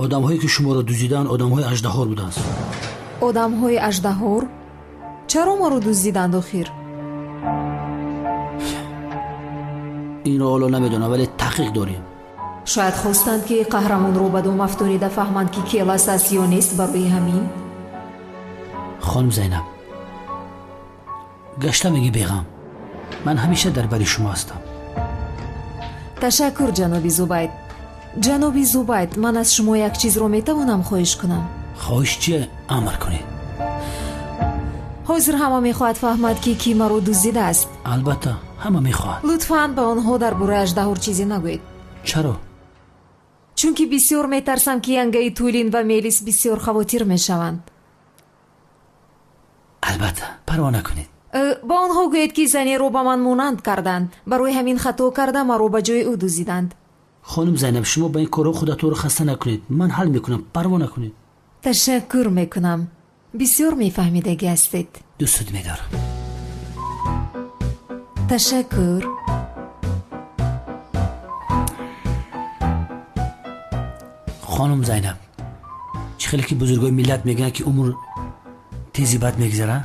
Одамҳое ки шуморо дуздиданд, одамҳои аждаҳор будааст. Одамҳои аждаҳор? Чаро маро дуздиданд охир? Инро ҳоло намедонам, вале таҳқиқ дорем. Шояд хостанд, ки қаҳрамонро ба дом афтонида фаҳманд, ки Келас аст ё нест. Барои ҳамин. Хонум Зайнаб, гашта мегӣ беғам, ман ҳамеша дар бари шумо ҳастам. Ташаккур, ҷаноби Зубайд. Ҷаноби Зубайд, ман аз шумо як чизро метавонам хоҳиш кунам? Хоҳиш чие? Амр кунед. Ҳозир ҳама мехоҳад фаҳмад, ки кӣ маро дуздидааст. Албатта, ҳама мехоҳад. Лутфан ба онҳо дар бораи аждаҳор чизе нагӯед. Чаро? Чунки бисёр метарсам, ки янгаи Тулин ва Мелис бисёр хавотир мешаванд. Албатта, парво накунед. Ба онҳо гӯед, ки занеро ба ман монанд карданд. Барои ҳамин хато карда маро ба ҷои ӯ дуздиданд. Хонум Зайнаб, шумо ба ин корҳо худатонро хаста накунед. Ман ҳал мекунам, парво накунед. Ташаккур мекунам. Бисёр мефаҳмидагӣ ҳастед. Дӯстат медорам. Ташаккур. Хонум Зайнаб, чӣ хеле ки бузургои миллат мегӯянд, ки умр тези бад мегузара?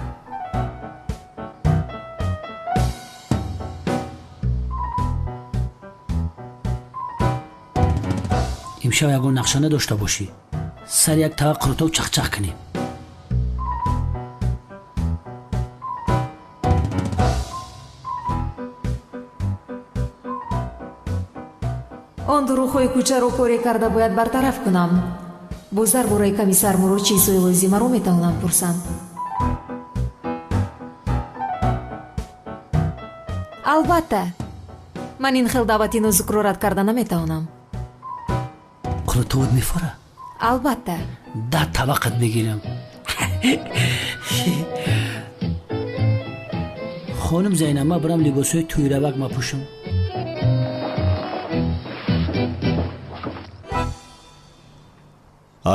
Имшаб ягон нақша надошта бошӣ, сари як тава қурутоб чахчах кунем. Он дурӯғҳои кӯчаро коре карда бояд бартараф кунам. Боз дар бораи комиссар Мурод чизҳои лозимаро метавонам пурсам. Албатта, ман ин хел даъвати нозукро рад карда наметавонам. Қурутобот мефора? Албатта. Да таваққат мегирам. Хонум Зайнаб, ман барам либосҳои тӯйравак мапӯшам.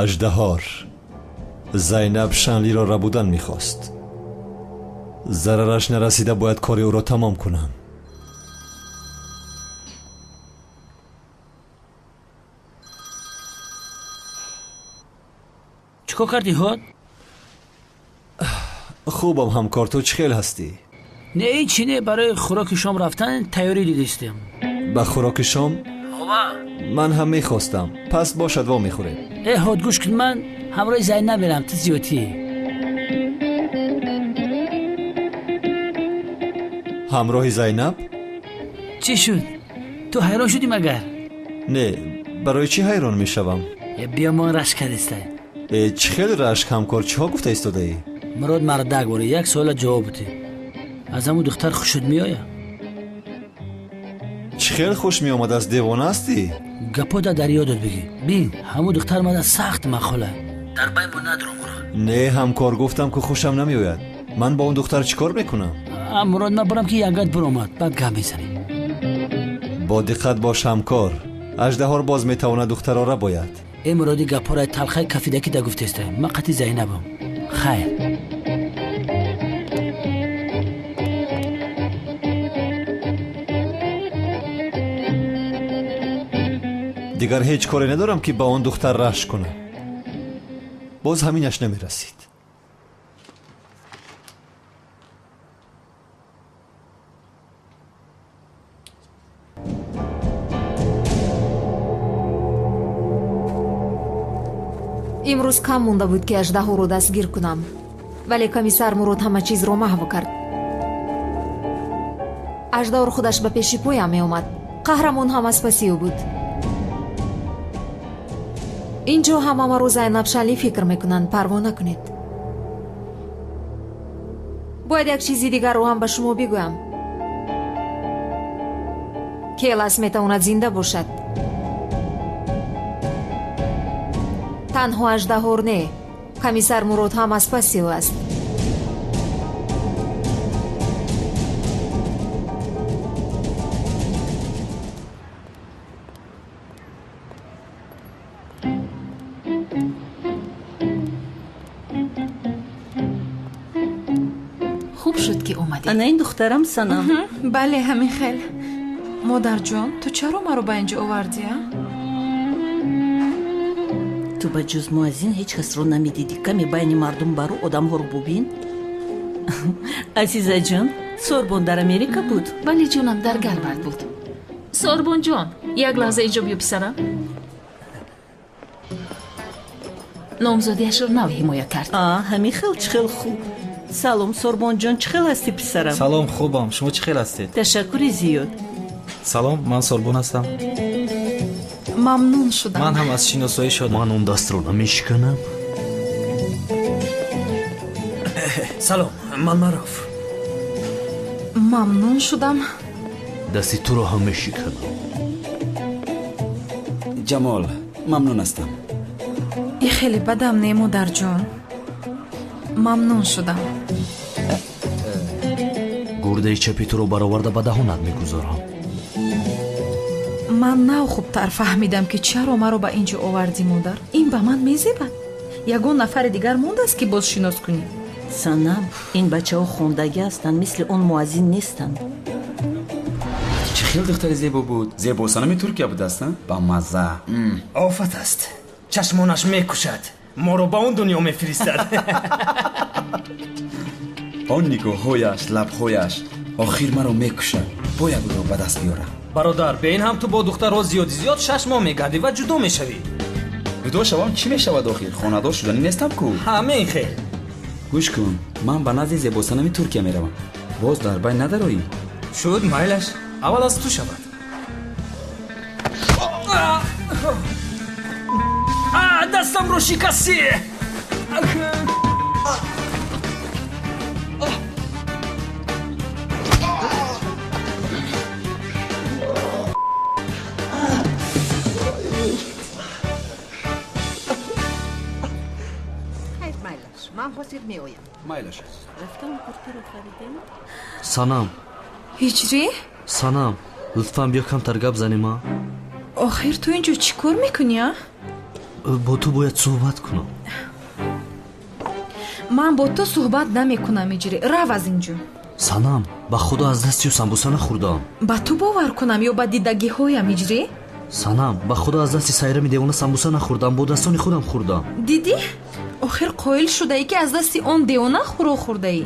Аждаҳор Зайнаб Шанлиро рабудан мехост. Зарараш нарасида бояд кори ӯро тамом кунам. Чӣ кор кардӣ, ҳод? Хубам, ҳамкор, ту чӣ хел ҳастӣ? Не, ин чӣ не, барои хӯроки шом рафтан тайёрӣ дидистем. Ба хӯроки шом? Ова. Ман ҳам мехостам. Пас бошад, во мехӯрем. Э, ҳод, гӯш кун, ман ҳамроҳи Зайнаб мерам, ту зиёдтӣ. Ҳамроҳи Зайнаб? Чӣ шуд? Ту ҳайрон шудӣ магар? Не, барои чӣ ҳайрон мешавам? Э, биё, ман рашк кардистай. Э, чӣ хел рашк, ҳамкор, чиҳо гуфта истодаӣ? Мурод мардак бори, як суола ҷавоб бидеҳ. Аз ҳамун духтар хушуд меояд? Чӣ хел хуш меомадааст, девона ҳастӣ? Гапода дар ёдат бигӣ. Бин, ҳамун духтар мада сахт махола. Дар байн мо надорам мурод. Не, ҳамкор, гуфтам ки хушам намеояд. Ман бо он духтар чӣ кор мекунам? А, Мурод, ман барам ки янгат биромад, баъд гап мезанем. Бо диққат бош, ҳамкор. Аждаҳор боз метавонад духтарро рабояд. Э, Муроди, гапҳоро талхаи кафидаки да гуфтестай. Ман қати Зайнабам. Хайр. Дигар ҳеҷ коре надорам, ки ба он духтар рашк кунам. Боз ҳаминаш намерасид. Имрӯз кам монда буд, ки аждаҳоро дастгир кунам, вале комиссар Мурод ҳама чизро маҳв кард. Аждаҳор худаш ба пеши поям меомад. Қаҳрамон ҳам аз паси ӯ буд. Ин ҷо ҳама маро Зайнаб Шанли фикр мекунанд, парво накунед. Бояд як чизи дигарро ҳам ба шумо бигӯям. Келас метавонад зинда бошад. Танҳо аждаҳор не, комиссар Мурод ҳам аз паси ӯ аст. Хуб шуд, ки омадед. Ана ин духтарам Санам. Бале, ҳамин хел. Модарҷон, ту чаро маро ба ин ҷо овардӣ, а? Ту ба ҷуз муаззин ҳеҷ касро намедидӣ. Каме байни мардум баро, одамҳоро бубин. Азизаҷон, Сорбон дар Америка буд? Бале ҷонам, дар Гарвард буд. Сорбонҷон, як лаҳза инҷо биё писарам. Номзодиашро нав ҳимоя кард. Ҳамин хел чӣ хел хуб. Салом Сорбонҷон, чӣ хел ҳастӣ писарам? Салом, хубам. Шумо чӣ хел ҳастед? Ташаккури зиёд. Салом, ман Сорбон ҳастам. Мамнун шудам. Ман ҳам аз шиносоӣ шодам. Ман он дастро намешиканам. Салом, ман Маъруф. Мамнун шудам. Дасти туро ҳам мешиканам. Ҷамол, мамнун ҳастам. И хеле бадам не, модарҷон. Мамнун шудам. Гурдаи чапи туро бароварда ба даҳонат мегузорам. Ман нав хубтар фаҳмидам, ки чаро маро ба ин ҷо овардӣ, модар. Ин ба ман мезебад. Ягон нафари дигар мондааст, ки боз шинос кунӣ? Санам, ин бачаҳо хондагӣ ҳастанд, мисли он муаззин нестанд. Чӣ хел духтари зебо буд. Зебо санами Туркия будааст, ба мазза. Офат аст. Чашмонаш мекушад. Моро ба он дунё мефиристад. Он нигоҳҳояш, лабҳояш охир маро мекушад. Бояд ӯро ба даст биёрам. Бародар, бе ин ҳам ту бо духтарҳо зиёди зиёд 6 моҳ мегардӣ ва ҷудо мешавӣ. Ҷудо шавам чӣ мешавад охир? Хонадор шуданӣ нестам ку. Ҳамин хел. Гӯш кун, ман ба назди зебосанами Туркия меравам. Боз дар байн надароӣ? Шуд, майлаш. Аввал аз ту шавад. Дастамро шикастӣ. Ман ҳозир меоям. Майлаш. Рафтам куртаро харидем. Санам. Ҳиҷрӣ? Санам, лутфан биё камтар гап занем, а? Охир ту инҷо чӣ кор мекунӣ, а? Бо ту бояд суҳбат кунам. Ман бо ту суҳбат намекунам, Ҳиҷрӣ. Рав аз инҷо. Санам, ба худо аз дасти ӯ самбуса нахӯрдам. Ба ту бовар кунам ё ба дидагиҳоям, Ҳиҷрӣ? Санам, ба худо аз дасти сайрами девона самбуса нахӯрдам, бо дастони худам хӯрдам. Дидӣ? Охир қоил шудаӣ, ки аз дасти он девона хӯрок хӯрдаӣ.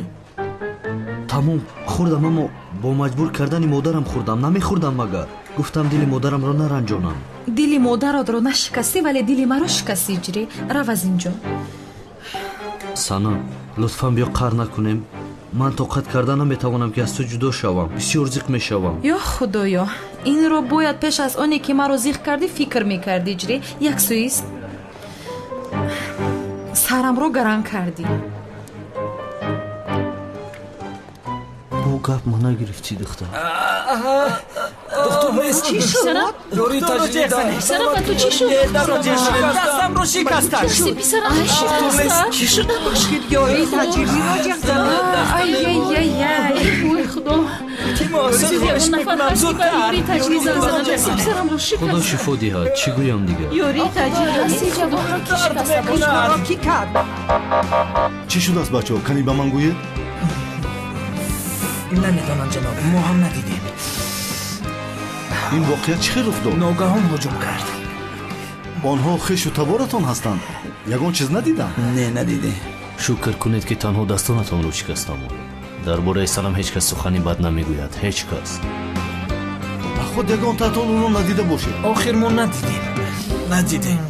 Тамом, хӯрдам, аммо бо маҷбур кардани модарам хӯрдам. Намехӯрдам магар. Гуфтам дили модарамро наранҷонам. Дили модаратро нашикастӣ, вале дили маро шикастӣ, Ҳиҷрӣ. Рав аз инҷо. Санам, лутфан биё қаҳр накунем. Ман тоқат карда наметавонам, ки аз ту ҷудо шавам. Бисёр зиқ мешавам. Ё худоё, инро бояд пеш аз оне ки маро зиқ кардӣ фикр мекардӣ, Ҳиҷрӣ. Як сӯист сарамро гаранг кардӣ. Бо гап ма нагирифтӣ, духтар. Доктор нест. Чӣ шуд? Ёрии таҷриба. Писарам, ба ту чӣ шуд? Дастамро шикастанд. Писарам, шикастанд. Чӣ шуда бошид? Ёрии таҷрибиро ҷеғ занед. Ай-яй-яй-яй. Ой, худо. Ягон нафар ҳаст, ки ба ёрии таҷриб занг занад. Писарамро шикастанд. Худо шифо диҳад. Чӣ гӯям дигар? Ёрии таҷриб. Дасти ҷавонро ки шикаста бошад? Кӣ кард? Чӣ шудааст, бачаҳо? Кани ба ман гӯед? Намедонам, ҷаноб, мо ҳам надидем. Ин воқеа чӣ хел рух дод? Ногаҳон ҳуҷум кард. Онҳо хешу таборатон ҳастанд? Ягон чиз надидам? Не, надидем. Шукр кунед, ки танҳо дастонатонро шикастам. Дар бораи Санам ҳеҷ кас сухани бад намегӯяд. Ҳеҷ кас. Ба худ ягонтаатон ӯро надида бошед. Охир мо надидем. Надидем.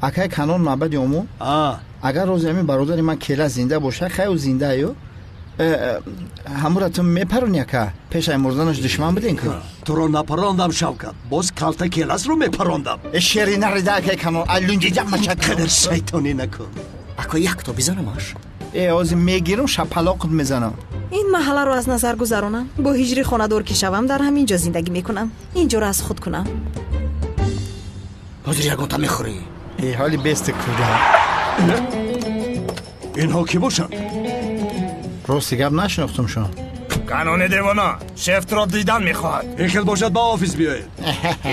Акай Канон маъбади ому? Агар рози ҳамин бародари ман кела зинда бошад, хай ӯ зинда ё? Ҳамура ту мепарони, ака? Пешай мурданаш душман будем ку. Туро напарондам, Шавкат. Боз калта келасро мепарондам. Шери нарида, акай Канон, аллунҷиҷамача. Қадар шайтонӣ накун. Ако якто бизанамаш. Ҳозир мегирам, шапалоқат мезанам. Ин маҳалларо аз назар гузаронам. Бо ҳиҷри хонадор ки шавам, дар ҳамин ҷо зиндагӣ мекунам. Ин ҷоро аз худ кунам. Ҳозир ягонта мехӯрӣ. Ҳоли бести куда. Инҳо кӣ бошанд? Рости гап нашинохтумшон. Канони девона шефтро дидан мехоҳад. Ин хел бошад, ба офис биёед.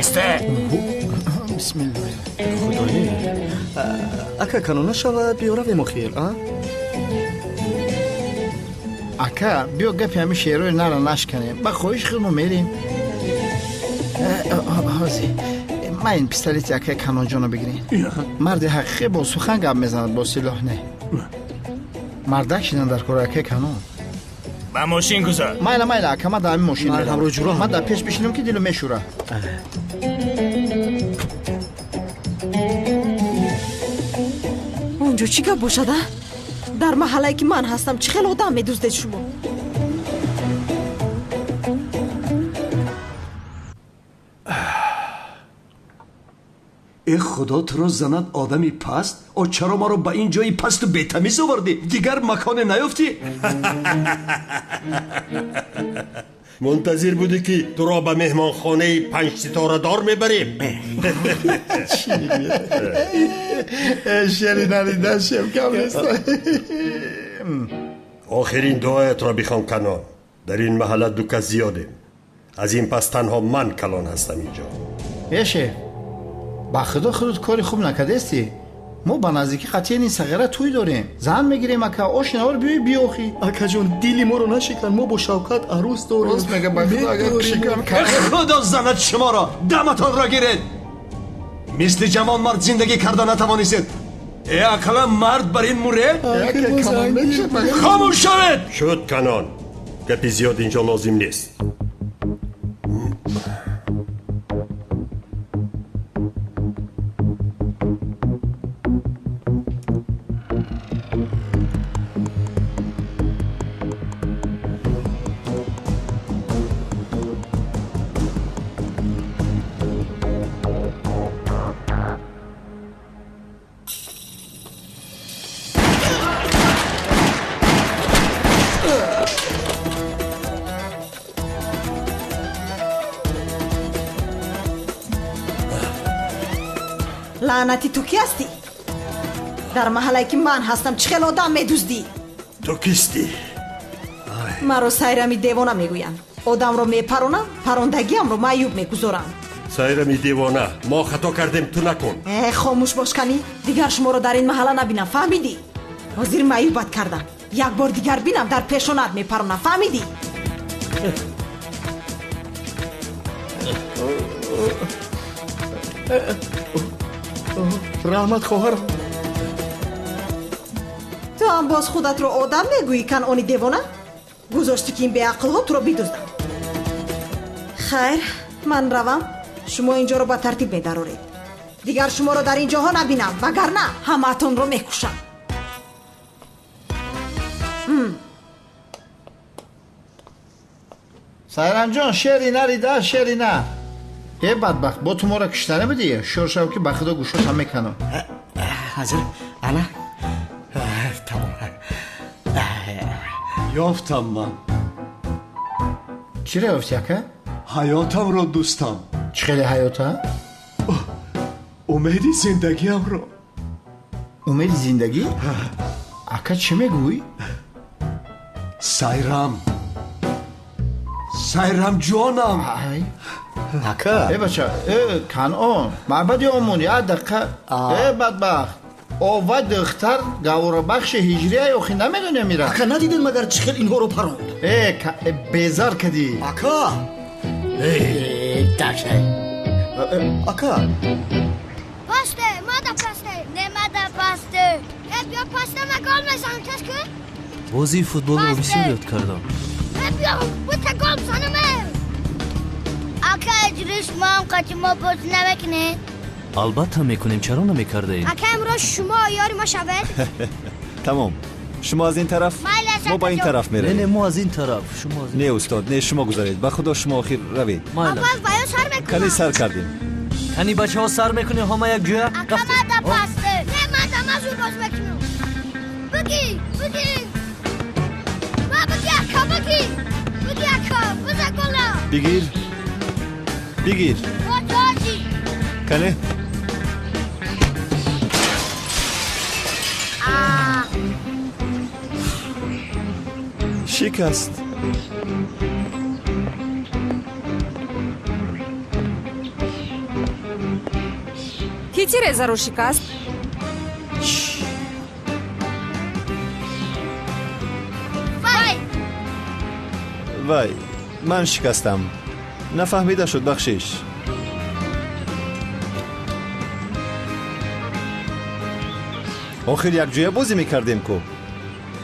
Исте. Бисмиллоҳ. Худоё, ака Канон нашавад, биё равем охир, а? Ака, биё гапи ҳамин шеърои нара нашканем. Ба хоҳиши худ мо мерем. Ҳозир Ман ин пистолети акаи Канонҷонро бигирем. Марди ҳақиқӣ бо сухан гап мезанад, бо силоҳ не. Мардак шидан дар кори акаи Канон. Ба мошин гузар. Майла, майла, ака, ман дар ҳамин мошин меравам. Ман дар пеш бишинам, ки дилу мешӯра. Он ҷо чӣ гап бошад, а? Дар маҳаллае ки ман ҳастам, чӣ хел одам медуздед шумо? Э, худо туро занад, одами паст! О, чаро маро ба ин ҷои пасту бетамиз овардӣ? Дигар маконе наёфтӣ? Мунтазир будӣ, ки туро ба меҳмонхонаи панҷситорадор мебарем. Шери нарида, шевкам нест. Охирин дуоятро бихон, Канон. Дар ин маҳалла ду кас зиёдем. Аз ин пас танҳо ман калон ҳастам инҷо. Э, шеф, ба худо, худут кори хуб накардестӣ. Мо ба наздикӣ қатъиян ин сағира тӯй дорем, зан мегирем, ака. Ошинавор биёй, биёхӣ. Акаҷон, дили моро нашикан, мо бо Шавкат арӯс дорем. Рост мега, ба худо, агар шикан. Худо занад шуморо, даматонро гиред! Мисли ҷавонмард зиндагӣ карда натавонистед. Э, ақаллан мард бар ин муред. Хомӯш шавед! Шуд, Канон, гапи зиёд инҷо лозим нест. Лаънати, ту ки ҳастӣ? Дар маҳаллае ки ман ҳастам, чӣ хел одам медуздӣ? Ту кистӣ? Маро Сайрами девона мегӯянд. Одамро мепаронам, парондагиамро маъюб мегузорам. Сайрами девона, мо хато кардем, ту накун. Э, хомӯш бош, канӣ. Дигар шуморо дар ин маҳалла набинам, фаҳмидӣ? Ҳозир маъюбат кардам, як бор дигар бинам, дар пешонат мепаронам, фаҳмидӣ? Раҳмат, хоҳарам. Ту ҳам боз худатро одам мегӯӣ, Канони девона? Гузоштӣ, ки ин беақлҳо туро бидузданд. Хайр, ман равам, шумо ин ҷоро ба тартиб медароред. Дигар шуморо дар ин ҷоҳо набинам, вагарна ҳамаатонро мекушам. Сайрамҷон, шери нарида, шери на. Э, бадбахт, бо ту моро кишта набудӣ? Ҳушёр шав, ки ба худо гӯшотам меканам. Ҳазир, ана, тамом. Ёфтам ман. Чиро ёфтӣ, ака? Ҳаётамро, дӯстам. Чӣ хеле ҳаёта? Умеди зиндагиамро. Умеди зиндагӣ, ака? Чӣ мегӯӣ? Сайрам, Сайрам ҷонам. Ака. Э, бача, э, Канон, маъбади омон, як дақиқа. Э, бадбахт, ова духтар гаворабахши ҳиҷрия, охи намедонем ира. Ака, надидед магар, чӣ хел инҳоро паронд? Э, безар кадӣ. Ака, ака. Пасте, мада пасте, не мада пасте. Э, биё пасте, ма гол мезанам, тез кун. Бозии футболро бисёр ёд кардам. Э, биё, бута гол бизанам. Ака Идрис, моам қати мо бозӣ намекунед? Албатта мекунем, чаро намекардаем? Ака, имрӯз шумо ёри мо шавед. Тамом, шумо аз ин тараф, мо ба ин тараф меравем. Не, не, мо аз ин тараф, шумо аз. Не, устод, не, шумо гузаред, ба худо, шумо охир равед. Аввал ба ё сар мекунам. Кани, сар кардем. Кани, бачаҳо, сар мекунем ҳама якҷоя. Ака, мада пасте, не мада, ма зур боз мекунам. Бигӣ, бигӣ, ма бигӣ, ака, бигӣ, бигӣ, ака, биза гола. Бигир, бигир. Кане. Шикаст. Ки тирезаро шикаст? Вай. Вай, ман шикастам, нафаҳмида шуд, бахшиш. Охир якҷоя бозӣ мекардем ку.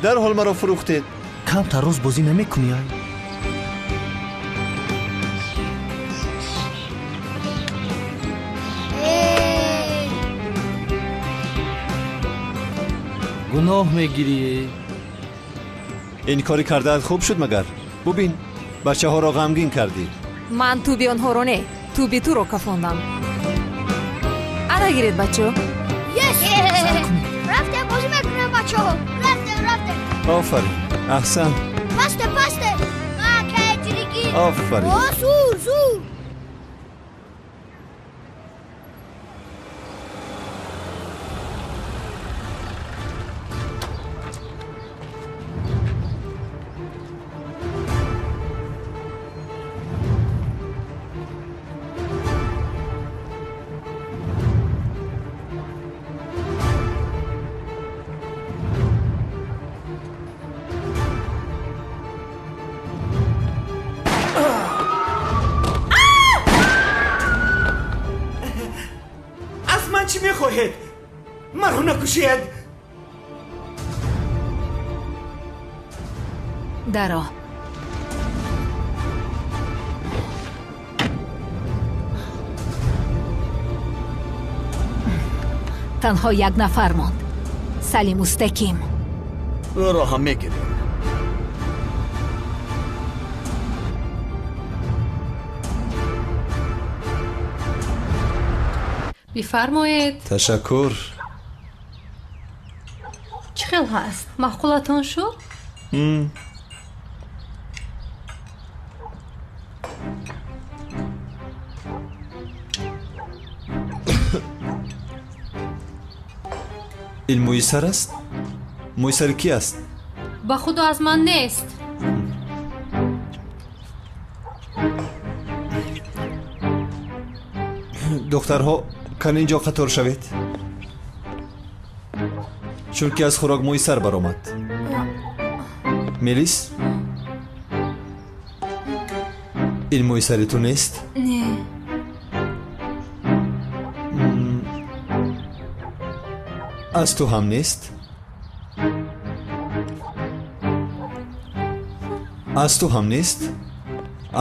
Дарҳол маро фурӯхтед. Камтар рост бозӣ намекунӣ ай? Гуноҳ мегирӣ. Ин кори кардаат хуб шуд магар? Бубин, бачаҳоро ғамгин кардӣ. Ман тӯби онҳоро не, тӯби туро кафондам. Ана гиред, бачаҳо. Рафтем, бозӣ мекунем, бачаҳо. Рафтем, рафтем. Офарин, аҳсан. Пасте, пасте. Акай ҷиригӣ. Офарин. О, зур, зур. Чӣ мехоҳед? Маро накушед. Даро. Танҳо як нафар монд. Салим Мустаким. Ӯро ҳам мегирем. Бифармоед. Ташаккур. Чӣ хел ҳаст? Маъқулатон шуд? Ин мӯи сар аст? Мӯи сари кӣ аст? Ба худо аз ман нест. Духтарҳо, кан инҷо қатор шавед, чунки аз хӯрок мӯи сар баромад. Мелис, ин мӯи сари ту нест? Не. Аз ту ҳам нест? Аз ту ҳам нест?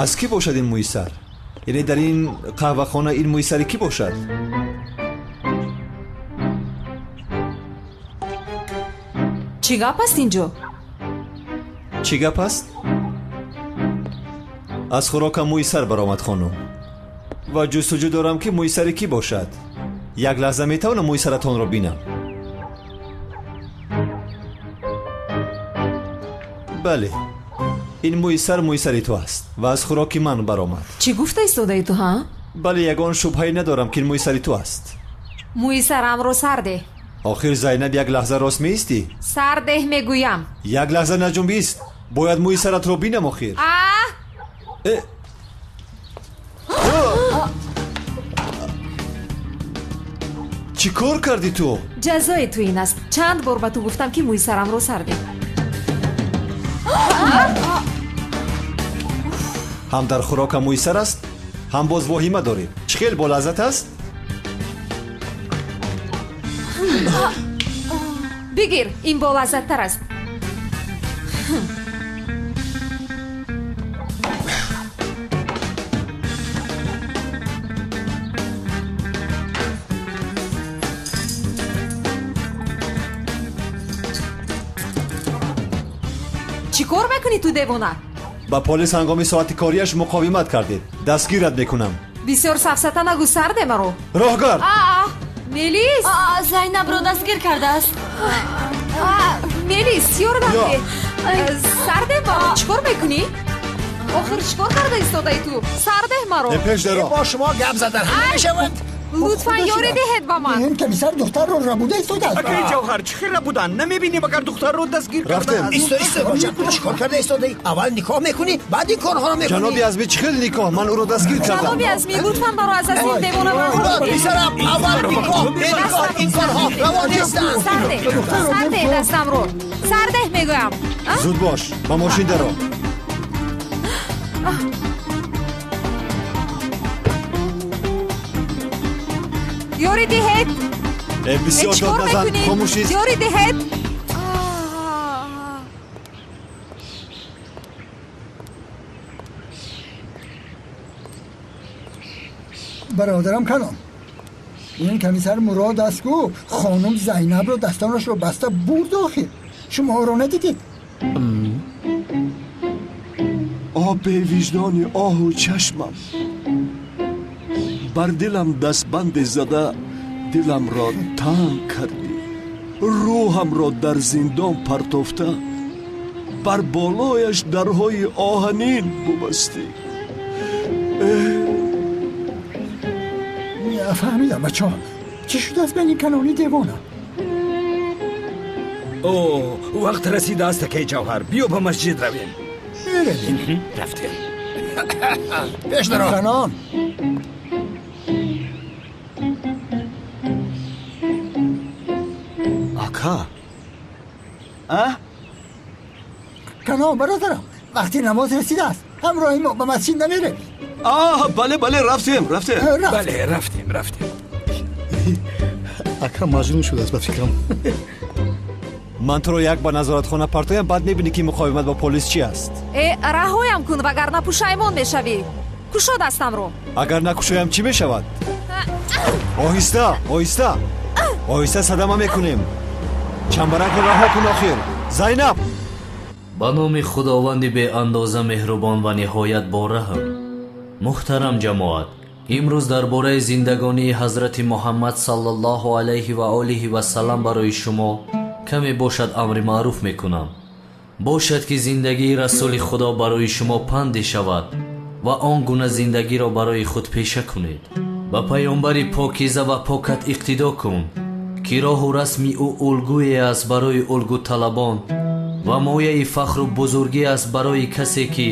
Аз кӣ бошад ин мӯи сар? Яъне дар ин қаҳвахона ин мӯи сари кӣ бошад? Чӣ гап аст инҷо? Чӣ гап аст? Аз хӯрокам мӯи сар баромад, хонум, ва ҷустуҷӯ дорам, ки мӯи сари кӣ бошад. Як лаҳза метавонам мӯи саратонро бинам? Бале, ин мӯи сар мӯи сари ту аст ва аз хӯроки ман баромад. Чӣ гуфта истодаи ту, ҳа? Бале, ягон шубҳае надорам, ки ин мӯи сари ту аст. Мӯи сарамро сар деҳ. Охир Зайнаб, як лаҳза рост меистӣ? Сар деҳ мегӯям. Як лаҳза наҷунбист. Бояд мӯи саратро бинам охир. А? Чӣ кор кардӣ ту? Ҷазои ту ин аст. Чанд бор ба ту гуфтам, ки мӯи сарамро сар деҳ. Ҳам дар хӯрокам мӯи сар аст, ҳам боз воҳима дорем. Чӣ хел болаззат аст? Бигир, ин болаззаттар аст. Чӣ кор мекунӣ ту, девона? Ба полис ҳангоми соати кориаш муқовимат кардед. Дастгират мекунам. Бисёр сафсата нагӯ, сарде маро. Роҳгард! Мелис! Зайнабро дастгир кардааст. Мелис, ёрдам деҳ. Сардеҳ маро. Чӣ кор мекунӣ? Охир чӣ кор карда истодаи ту? Сардеҳ маро. Пеш даро. Бо шумо гап задан мешавад. Лутфан ёрӣ диҳед ба ман. Ин комиссар духтарро рабуда истодааст. Акаи Ҷавҳар, чӣ хел рабудан? Намебинӣ, магар духтарро дастгир кардааст? Исто, исто, бача, чӣ кор карда истодаӣ? Аввал никоҳ мекунӣ, баъд ин корҳоро мекунӣ. Ҷаноби Азмӣ, чӣ хел никоҳ? Ман ӯро дастгир кардам. Ҷаноби Азмӣ, лутфан маро аз ин девона барҳо. Писарам, аввал никоҳ, беникоҳ ин корҳо раво нестанд. Сардеҳ, сардеҳ дастамро. Сардеҳ мегӯям. Зуд бош, ба мошин даро. Ёрӣ диҳед. Бисёр Чӣ кор дод назан, мекунӣ? хомӯш ист. Ёрӣ диҳед. Бародарам Канон, ин комиссар Мурод аст ку хонум Зайнабро дастонашро баста бурд. Охир шумо ӯро надидед? О бевиҷдони оҳу чашмам, бар дилам дастбанде зада, диламро танг кардӣ, рӯҳамро дар зиндон партофта, бар болояш дарҳои оҳанин бубастӣ. Фаҳмидам, бачаҳо, чӣ шудааст байни Канони девона? О, вақт расидааст, акаи Ҷавҳар, биё ба масҷид равем. Меравем. Рафтем. Пеш даро, Канон. Ака. А? Канон, бародарам, вақти намоз расидааст, ҳамроҳи мо ба масҷид намеравӣ? А, бале, бале, рафтем, рафтем. Бале, рафтем, рафтем. Ака маҷнун шудааст, ба фикрам. Ман туро як ба назоратхона партоям, баъд мебинӣ, ки муқовимат бо полис чи аст. Э, раҳоям кун, вагарна пушаймон мешавӣ. Кушо дастамро. Агар накушоям, чӣ мешавад? Оҳиста, оҳиста, оҳиста, садама мекунем. Чамбаракро раҳо кун охир, Зайнаб. Ба номи Худованди беандоза меҳрубон ва ниҳоят бораҳм. Муҳтарам ҷамоат, имрӯз дар бораи зиндагонии ҳазрати Муҳаммад саллаллоҳу алайҳи ва олиҳи васалам барои шумо каме бошад амри маъруф мекунам. Бошад, ки зиндагии расули Худо барои шумо панде шавад ва он гуна зиндагиро барои худ пеша кунед. Ба паёмбари покиза ва покат иқтидо кун, ки роҳу расми ӯ улгӯе аст барои улгӯталабон ва мояи фахру бузургӣ аст барои касе, ки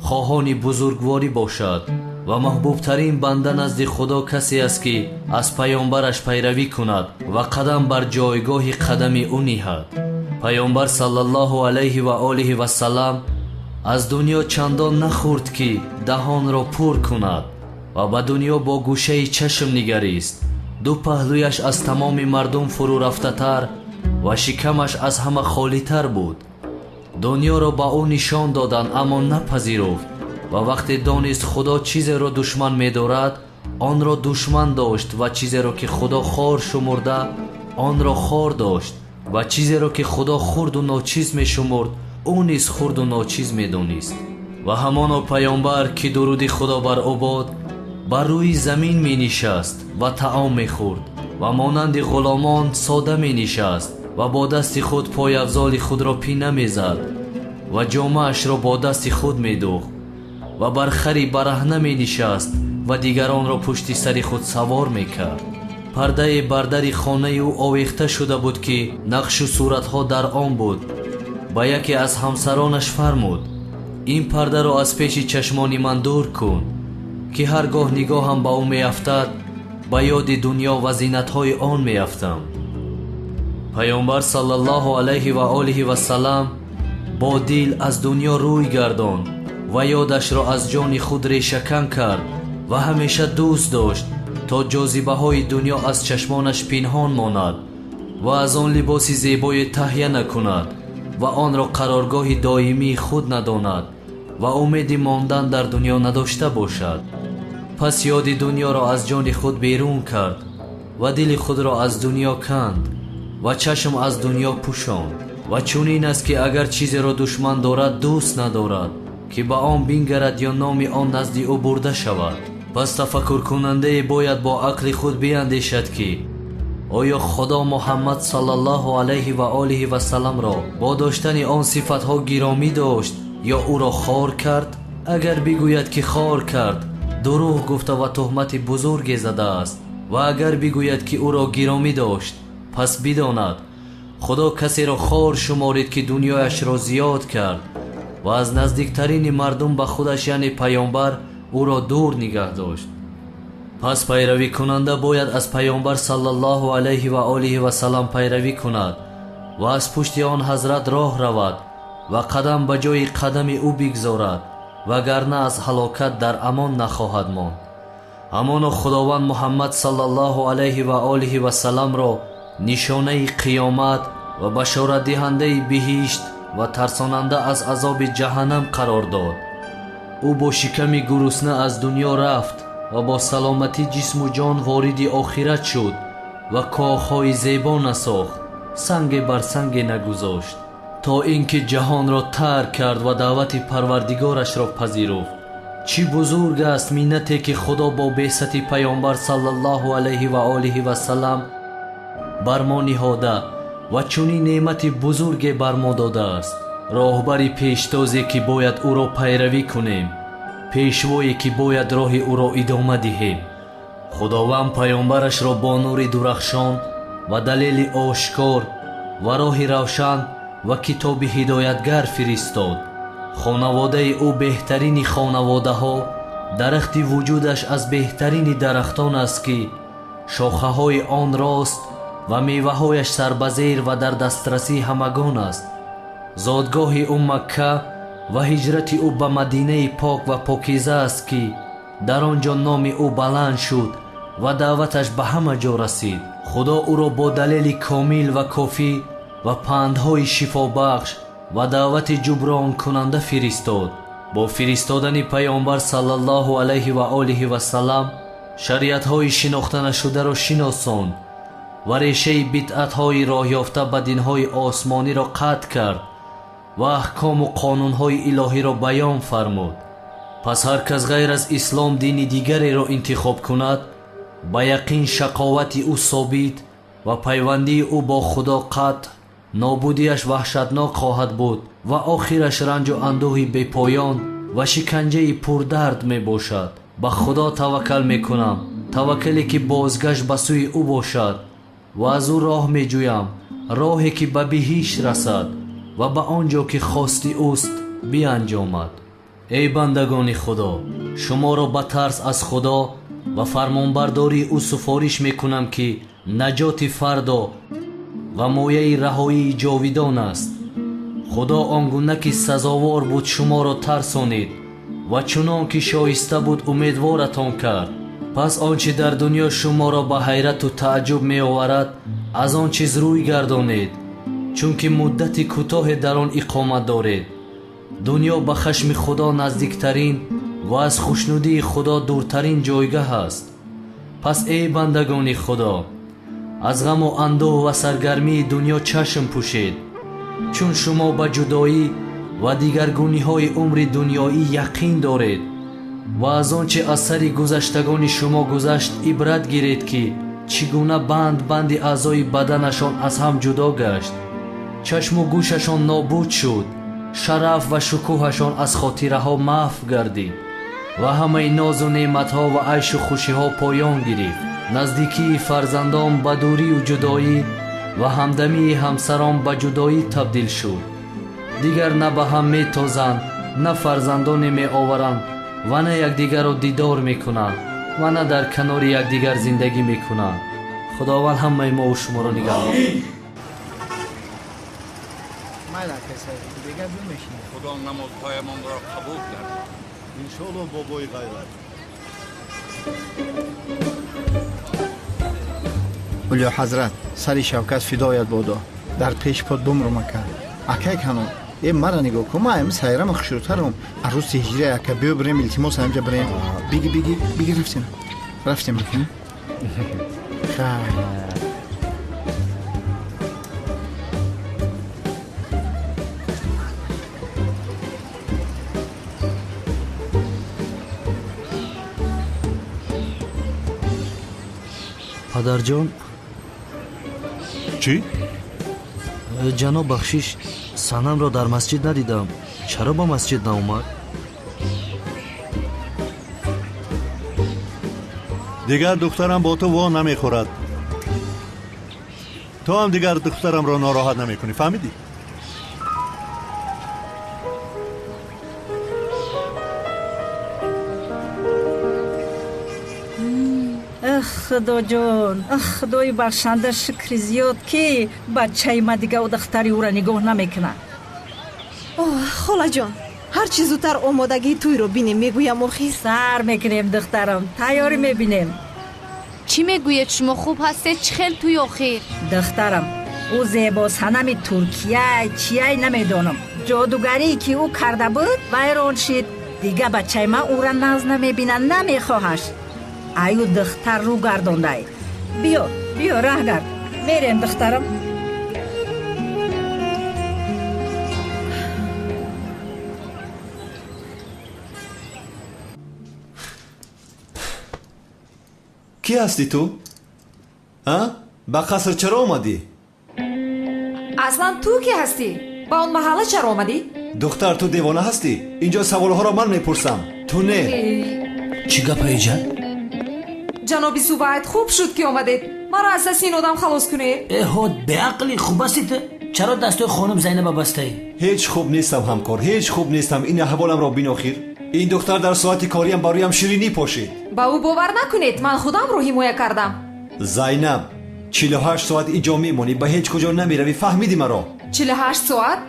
хоҳони бузургворӣ бошад. Ва маҳбубтарин банда назди Худо касе аст, ки аз паёмбараш пайравӣ кунад ва қадам бар ҷойгоҳи қадами ӯ ниҳад. Паёмбар саллаллоҳу алайҳи ва олиҳи васалам аз дунё чандон нахӯрд, ки даҳонро пур кунад, ва ба дунё бо гӯшаи чашм нигарист. Ду паҳлӯяш аз тамоми мардум фурӯрафтатар ва шикамаш аз ҳама холитар буд. Дунёро ба ӯ нишон доданд, аммо напазируфт, ва вақте донист Худо чизеро душман медорад, онро душман дошт, ва чизеро, ки Худо хор шумурда, онро хор дошт, ва чизеро, ки Худо хурду ночиз мешумурд, ӯ низ хурду ночиз медонист. Ва ҳамоно паёмбар, ки дуруди Худо бар ӯ бод, бар рӯи замин менишаст ва таом мехӯрд ва монанди ғуломон сода менишаст ва бо дасти худ пойафзоли худро пина мезад ва ҷомаашро бо дасти худ медӯхт ва бар хари бараҳна менишаст ва дигаронро пушти сари худ савор мекард. Пардае бар дари хонаи ӯ овехта шуда буд, ки нақшу суратҳо дар он буд. Ба яке аз ҳамсаронаш фармуд: «Ин пардаро аз пеши чашмони ман дур кун, ки ҳар гоҳ нигоҳам ба ӯ меафтад, ба ёди дунё ва зинатҳои он меафтам». Паёмбар саллаллоҳу алайҳи ва олиҳи васалам бо дил аз дунё рӯй гардонд ва ёдашро аз ҷони худ решакан кард ва ҳамеша дӯст дошт, то ҷозибаҳои дунё аз чашмонаш пинҳон монад ва аз он либоси зебое таҳия накунад ва онро қароргоҳи доимии худ надонад ва умеди мондан дар дунё надошта бошад. Пас ёди дунёро аз ҷони худ берун кард ва дили худро аз дунё канд ва чашм аз дунё пӯшонд. Ва чунин аст, ки агар чизеро душман дорад, дӯст надорад, ки ба он бингарад ё номи он назди ӯ бурда шавад. Пас тафаккуркунандае бояд бо ақли худ биандешад, ки оё Худо Муҳаммад саллаллоҳу алайҳи ва олиҳи васалламро бо доштани он сифатҳо гиромӣ дошт ё ӯро хор кард? Агар бигӯяд, ки хор кард, дурӯғ гуфта ва туҳмати бузурге задааст. Ва агар бигӯяд, ки ӯро гиромӣ дошт, пас бидонад, Худо касеро хор шуморид, ки дунёяшро зиёд кард ва аз наздиктарини мардум ба худаш, яъне паёмбар, ӯро дур нигаҳ дошт. Пас пайравикунанда бояд аз паёмбар саллаллоҳу алайҳи ва олиҳи васаллам пайравӣ кунад ва аз пушти он ҳазрат роҳ равад ва қадам ба ҷои қадами ӯ бигзорад, вагарна аз ҳалокат дар амон нахоҳад монд. Ҳамоно Худованд Муҳаммад саллаллоҳу алайҳи ва олиҳи васалламро нишонаи қиёмат ва башоратдиҳандаи биҳишт ва тарсонанда аз азоби ҷаҳаннам қарор дод. Ӯ бо шиками гурусна аз дунё рафт ва бо саломатӣ ҷисму ҷон вориди охират шуд ва коҳҳои зебо насохт, санге бар санге нагузошт, то ин ки ҷаҳонро тарк кард ва даъвати Парвардигорашро пазируфт. Чӣ бузург аст миннате, ки Худо бо беъсати Паёмбар саллаллоҳу алайҳи ва олиҳи васаллам бар мо ниҳода ва чунин неъмати бузурге бар мо додааст. Роҳбари пештозе, ки бояд ӯро пайравӣ кунем, пешвое, ки бояд роҳи ӯро идома диҳем. Худованд паёмбарашро бо нури дурахшон ва далели ошкор ва роҳи равшан ва китоби ҳидоятгар фиристод. Хонаводаи ӯ беҳтарини хонаводаҳо, дарахти вуҷудаш аз беҳтарини дарахтон аст, ки шохаҳои он рост ва меваҳояш сарбазер ва дар дастрасии ҳамагон аст. Зодгоҳи ӯ Макка ва ҳиҷрати ӯ ба Мадинаи пок ва покиза аст, ки дар он ҷо номи ӯ баланд шуд ва даъваташ ба ҳама ҷо расид. Худо ӯро бо далели комил ва кофӣ ва пандҳои шифобахш ва даъвати ҷубронкунанда фиристод. Бо фиристодани Паёмбар саллаллоҳу алайҳи ва олиҳи васаллам шариатҳои шинохтанашударо шиносонд ва решаи бидъатҳои роҳёфта ба динҳои осмониро қатъ кард ва аҳкому қонунҳои илоҳиро баён фармуд. Пас ҳар кас ғайр аз ислом дини дигареро интихоб кунад, ба яқин шақовати ӯ собит ва пайвандии ӯ бо Худо қатъ, нобудиаш ваҳшатнок хоҳад буд ва охираш ранҷу андӯҳи бепоён ва шиканҷаи пурдард мебошад. Ба Худо таваккал мекунам, таваккале ки бозгашт ба сӯи ӯ бошад, ва аз ӯ роҳ меҷӯям, роҳе ки ба биҳишт расад ва ба он ҷо ки хости ӯст бианҷомад. Эй бандагони Худо, шуморо ба тарс аз Худо ва фармонбардории ӯ суфориш мекунам, ки наҷоти фардо ва мояи раҳоии ҷовидон аст. Худо он гуна ки сазовор буд шуморо тарсонид ва чунон ки шоиста буд умедворатон кард. Пас он чи дар дунё шуморо ба ҳайрату тааҷҷуб меоварад, аз он чиз рӯй гардонед, чунки муддати кӯтоҳе дар он иқомат доред. Дунё ба хашми Худо наздиктарин ва аз хушнудии Худо дуртарин ҷойгаҳ аст. Пас эй бандагони Худо, аз ғаму андӯҳ ва саргармии дунё чашм пӯшед, чун шумо ба ҷудоӣ ва дигаргуниҳои умри дунёӣ яқин доред ва аз он чи аз сари гузаштагони шумо гузашт ибрат гиред, ки чӣ гуна банд банди аъзои баданашон аз ҳам ҷудо гашт, чашму гӯшашон нобуд шуд, шараф ва шукӯҳашон аз хотираҳо маҳв гардид ва ҳамаи нозу неъматҳо ва айшу хушиҳо поён гирифт. Наздикии фарзандон ба дурию ҷудоӣ ва ҳамдамии ҳамсарон ба ҷудоӣ табдил шуд. Дигар на ба ҳам метозанд, на фарзандоне меоваранд ва на якдигарро дидор мекунанд ва на дар канори якдигар зиндагӣ мекунанд. Худованд ҳамаи мову шуморо нигаҳбон. Худо намозҳоямонро қабул кард. Иншоаллоҳ, бобои ғайрат. Улё ҳазрат, сари Шавкат фидоят бодо, дар пеш под бумрум ака. Акай канон, э мара нигоҳ кун, ман ами сайрама хушрӯтарам. Арӯси ҳиҷра ака, биё бирем, илтимос ҳамҷа бирем. Биги, биги, биги, рафтем. Рафтем ака. Хай. Падарҷон. Чӣ? Ҷаноб, бахшиш, Санамро дар масҷид надидам. Чаро ба масҷид наомад? Дигар духтарам бо ту во намехӯрад. Ту ҳам дигар духтарамро нороҳат намекунӣ, фаҳмидӣ? Худоҷон, Худои бахшанда, шукри зиёд, ки бачаи ма дига духтари ӯра нигоҳ намекунад. О, холаҷон, Ҳарчи зудтар омодагии тӯйро бинем, мегӯям охир. Сар мекунем, духтарам, тайёрӣ мебинем. Чӣ мегӯед шумо, хуб ҳастед? Чӣ хел тӯй охир? Духтарам, ӯ зебосанами Туркияй, чияй намедонам. Ҷодугарие ки ӯ карда буд, вайрон шид. Дига бачаи ман ӯра нағз намебинад, намехоҳаш. Аю духтар рӯ гардондай. Биё, биё, раҳ гард. Мерем, духтарам. Кӣ ҳастӣ ту? А? Ба қаср чаро омадӣ? Аслан ту кӣ ҳастӣ? Ба он маҳалла чаро омадӣ? Духтар, ту девона ҳастӣ? Инҷо саволҳоро ман мепурсам, ту не. Чӣ гапа иҷа? Ҷаноби Зубайд, хуб шуд ки омадед. Маро аз дасти ин одам халос кунед. Эҳо, беақлӣ, хуб ҳастӣ ту? Чаро дастои хонум Зайнаба бастаӣ? Ҳеҷ хуб нестам, ҳамкор, ҳеҷ хуб нестам. Ин аҳволамро бин охир. Ин духтар дар соати кориам ба рӯям ширинӣ пошид. Ба ӯ бовар накунед, ман худамро ҳимоя кардам. Зайнаб, 48 соат инҷо мемонӣ, ба ҳеҷ куҷо намеравӣ, фаҳмидӣ маро? 48 соат?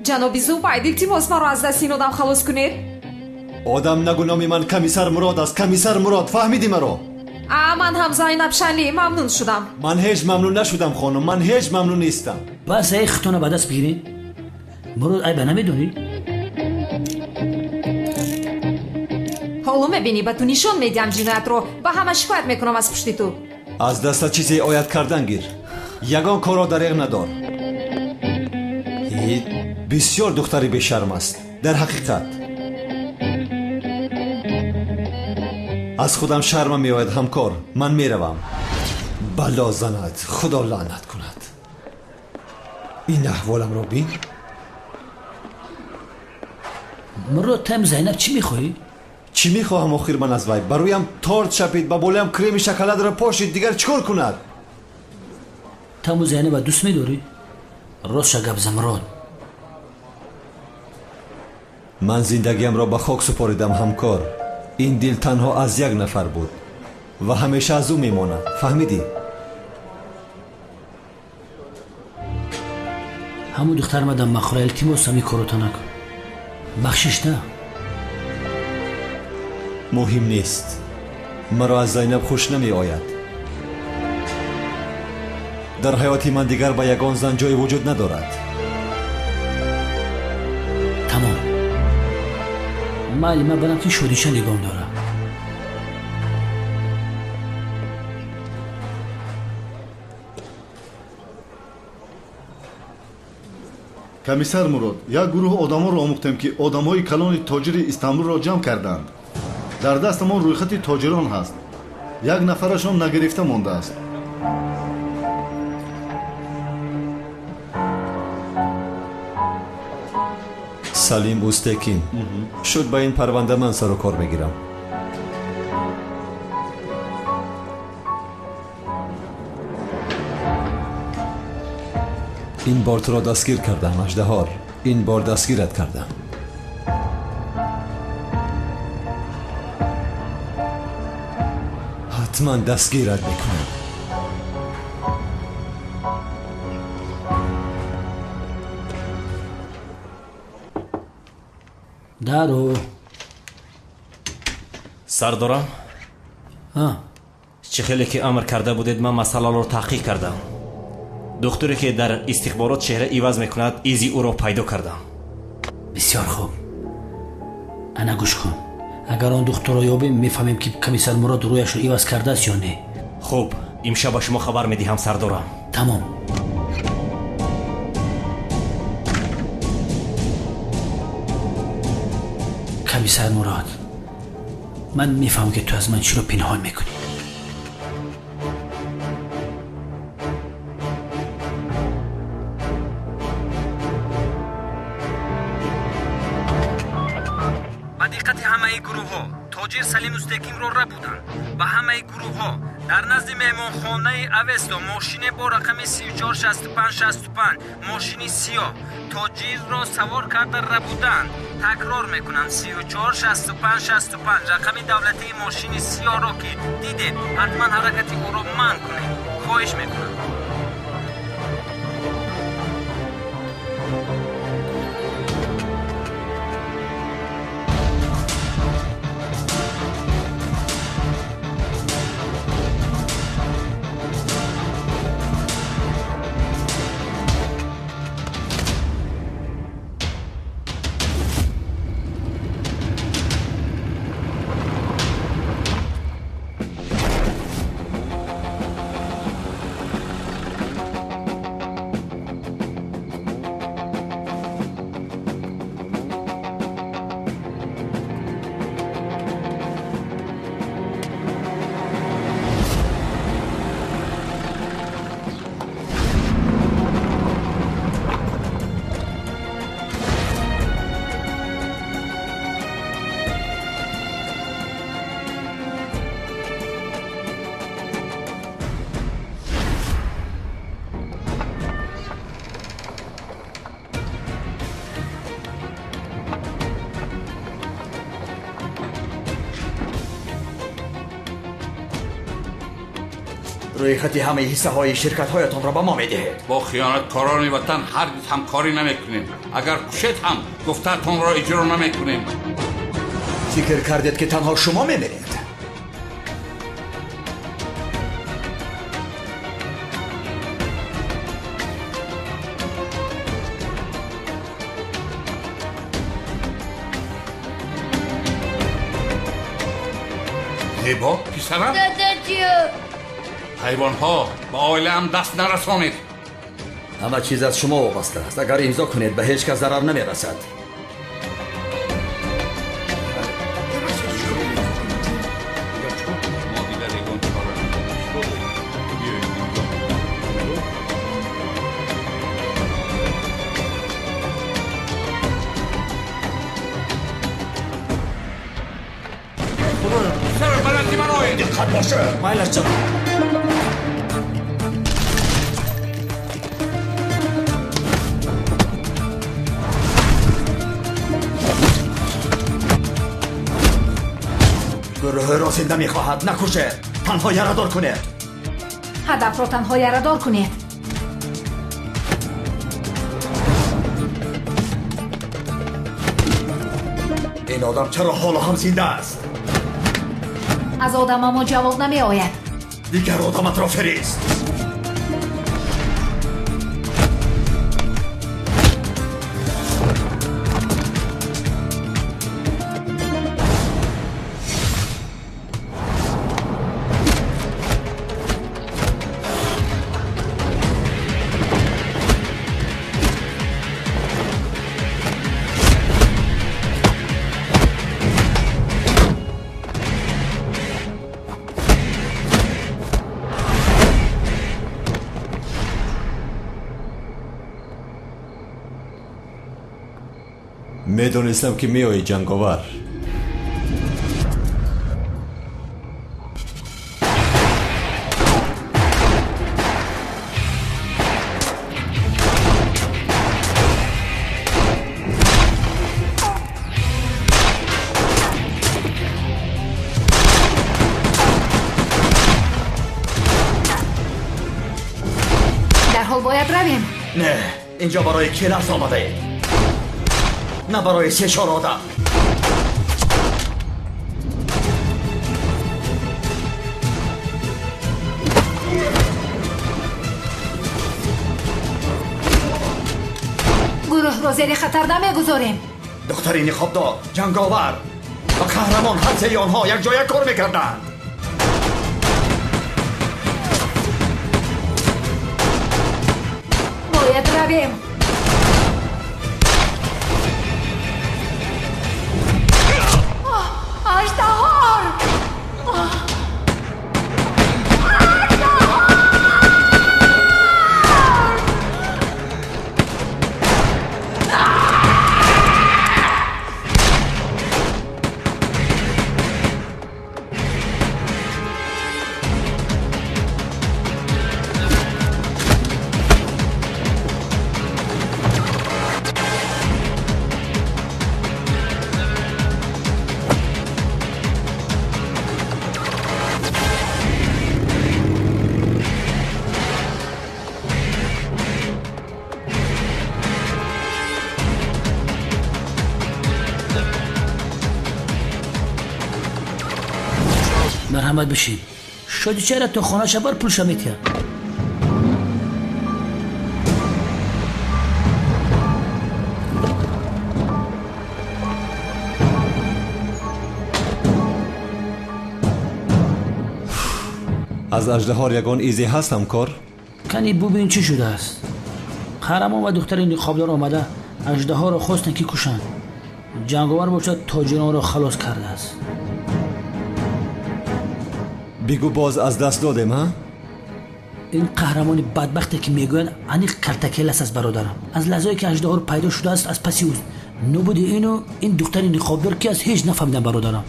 Ҷаноби Зубайд, илтимос, маро аз дасти ин одам халос кунед. Одам нагӯ, номи ман комиссар Мурод аст, комиссар Мурод, фаҳмидӣ маро? А, ман ҳам Зайнаб Шанли, мамнун шудам. Ман ҳеҷ мамнун нашудам, хонум, ман ҳеҷ мамнун нестам. Бас ай хитона ба даст бигиред. Мурод, айба намедонӣ? Ҳоло мебинӣ, ба ту нишон медиҳам ҷиноятро, ба ҳама шикоят мекунам аз пушти ту. Аз даста чизе ояд кардан гир. Ягон корро дареғ надор. Бисёр духтари бешарм аст, дар ҳақиқат. Аз худам шармам меояд, ҳамкор. Ман меравам. Бало занад, худо лаънат кунад. Ин аҳволамро бин. Мурод, тайм Зайнаб чӣ мехоҳӣ? Чӣ мехоҳам охир ман аз вай? Ба рӯям торт чапид, ба болоям креми шоколадро пошид, дигар чӣ кор кунад? Таму Зайнаба дӯст медорӣ? Ростша гап зан, Мурод. Ман зиндагиамро ба хок супоридам, ҳамкор. Ин дил танҳо аз як нафар буд ва ҳамеша аз ӯ мемонад, фаҳмидӣ? Ҳамун духтар мадам махӯра, илтимос, ҳамин корото накун. Бахшиш на. Муҳим нест. Маро аз Зайнаб хуш намеояд. Дар ҳаёти ман дигар ба ягон зан ҷое вуҷуд надорад. Тамом. Майли, ман барам ки шодиша нигоҳ дорам. Комиссар Мурод, як гурӯҳ одамонро омӯхтем, ки одамҳои калони тоҷири Истанбулро ҷамъ карданд. Дар дастамон рӯйхати тоҷирон ҳаст. Як нафарашон нагирифта мондааст. Салим Устекин. Шуд, ба ин парванда ман сару кор мегирам. Ин бор туро дастгир кардам, аждаҳор. Ин бор дастгират кардам. Ҳатман дастгират мекунам. Даро. Сардорам? Чӣ хеле ки амр карда будед, ман масъаларо таҳқиқ кардам. Духтуре ки дар истихборот чеҳра иваз мекунад, изи ӯро пайдо кардам. Бисёр хуб. Ана гӯш кун. Агар он духтурро ёбем, мефаҳмем ки комиссар Мурод рӯяшро иваз кардааст ё не. Хуб, имшаб ба шумо хабар медиҳам, сардорам. Тамом. Комиссар Мурод, ман мефаҳмам ки ту аз ман чиро пинҳон мекунӣ. Ба диққати ҳамаи гурӯҳҳо, тоҷир Салим Устекинро рабуданд. Ба ҳамаи гурӯҳҳо дар назди меҳмонхонаи Авесто мошине бо рақами 346565, мошини сиёҳ, тоҷирро савор карда рабуданд. Такрор мекунам, 346565 рақами давлатии мошини сиёҳро ки дидед, ҳатман ҳаракати ӯро манъ кунед. Хоҳиш мекунам. Рӯйхати ҳамаи ҳиссаҳои ширкатҳоятонро ба мо медиҳед. Бо хиёнаткорони ватан ҳаргиз ҳамкорӣ намекунем. Агар кушед ҳам гуфтаатонро иҷро намекунем. Фикр кардед, ки танҳо шумо мемиред? Зебо, писарам? Дадаҷон! Ҳайвонҳо, ба оилаам даст нарасонед. Ҳама чиз аз шумо вобаста аст. Агар имзо кунед, ба ҳеҷ кас зарар намерасад. Мо дигар ягон чора надорем. Биёед имзо кунем. Писарам, ба назди ман оед. Диққат бошед. Майлаш, ҷаноб. Гурӯҳро зинда мехоҳад, накушед, танҳо ярадор кунед. Ҳадафро танҳо ярадор кунед. Ин одам чаро ҳоло ҳам зинда аст? Аз одамамо ҷавоб намеояд. Дигар одаматро фирист. Медонистам, ки меоӣ, ҷанговар. Дарҳол бояд равем. Не, инҷо барои келас омадаед, на барои се-чор одам. Гурӯҳро зери хатар намегузорем. Духтари ниқобдор, ҷанговар ва қаҳрамон, ҳар сеи онҳо якҷоя кор мекарданд. Бояд равем. Аждаҳор! Марҳамат, бишин. Шоди чара то хонаша бар, пулша метиҳад. Аз аждаҳор ягон изе ҳаст, ҳамкор? Кани бубин, чӣ шудааст. Қаҳрамон ва духтари ниқобдор омада аждаҳоро хостанд, ки кушанд. Ҷанговар бошад, тоҷиронро халос кардааст. Бигӯ, боз аз даст додем, ҳа? Ин қаҳрамони бадбахте, ки мегӯянд, аниқ калтакелас аст, бародарам. Аз лаҳзае ки аждаҳор пайдо шудааст, аз паси ӯст. Нобуди ину ин духтари ниқобдор ки аст, ҳеҷ нафаҳмидам, бародарам.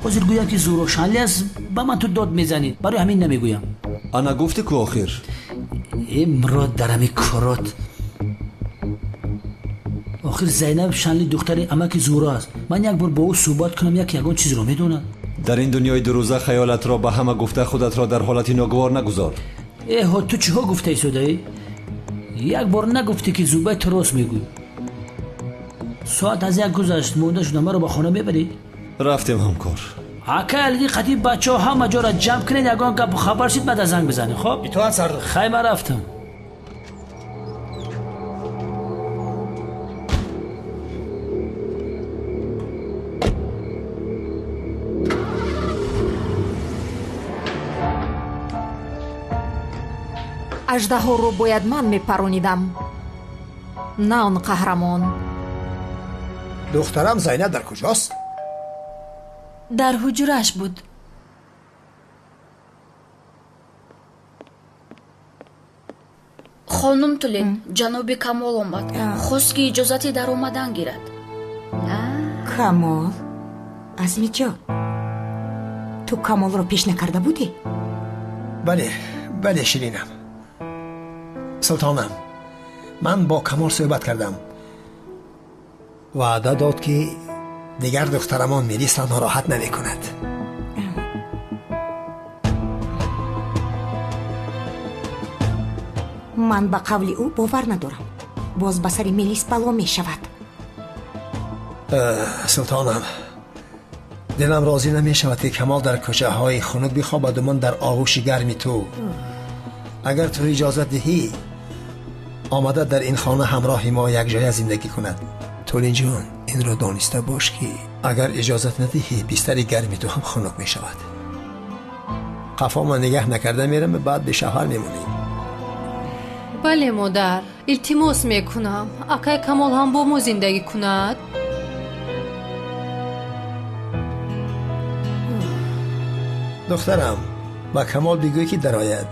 Ҳозир гӯям, ки зӯрошанли аст, ба ман ту дод мезанӣ, барои ҳамин намегӯям. Ана гуфтӣ ку охир. Э, Мурод, дар ҳами корот охир Зайнаб Шанли духтари амаки Зӯро аст. Ман як бор бо ӯ суҳбат кунам, як ягон чизро медонад. Дар ин дунёи дурӯза хаёлатро ба ҳама гуфта худатро дар ҳолати ногувор нагузор. Эҳо, ту чиҳо гуфта истодаӣ? Як бор нагуфтӣ, ки Зубай ту рост мегӯй. Соат аз 1 гузашт, монда шуда, маро ба хона мебарӣ? Рафтем, ҳамкор. Акай Алидин, қатъи бачаҳо ҳама ҷоро ҷамъ кунед, ягон гапу хабар шид, баъда занг бизанед, хоб? Итоат, сардор. Хай, ман рафтам. Аждаҳоро бояд ман мепаронидам, на он қаҳрамон. Духтарам Зайнаб дар куҷост? Дар ҳуҷрааш буд. Хонум Тулин, ҷаноби Камол омад, хост, ки иҷозати даромадан гирад. Камол? Азмиҷон, ту Камолро пеш накарда будӣ? Бале, бале, ширинам. Султонам, ман бо Камол суҳбат кардам. Ваъда дод, ки дигар духтарамон Мелисро нороҳат намекунад. Ман ба қавли ӯ бовар надорам. Боз ба сари Мелис бало мешавад. Султонам, дилам розӣ намешавад, ки Камол дар кӯчаҳои хунук бихобаду ман дар оғӯши гарми ту. Агар ту иҷозат диҳӣ, омада дар ин хона ҳамроҳи мо якҷоя зиндагӣ кунад. Тулинҷон, инро дониста бош, ки агар иҷозат надиҳӣ, бистари гарми ту ҳам хунук мешавад. Қафома нигаҳ накарда мерам, баъд бешавҳар мемонӣ. Бале, модар, илтимос мекунам, акай Камол ҳам бо мо зиндагӣ кунад. Духтарам, ба Камол бигӯй, ки дарояд.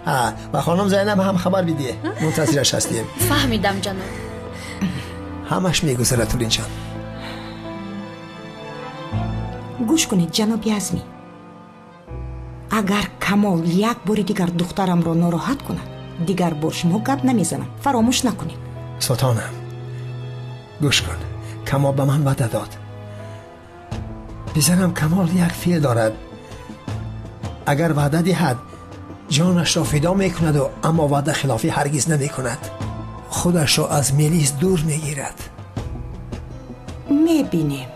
Ҳа, ба хонум Зайнаб ҳам хабар бидиҳ, мунтазираш ҳастем. Фаҳмидам, ҷаноб. Ҳамаш мегузарад, Тулинҷон. Гӯш кунед, ҷаноби Азмӣ, агар Камол як бори дигар духтарамро нороҳат кунад, дигар бо шумо гап намезанам. Фаромӯш накунед. Султонам, гӯш кун, Камол ба ман ваъда дод. Бизанам, Камол як феъл дорад. Агар ваъда диҳад, ҷонашро фидо мекунаду, аммо ваъда хилофӣ ҳаргиз намекунад. Худашро аз Мелис дур мегирад. Мебинем.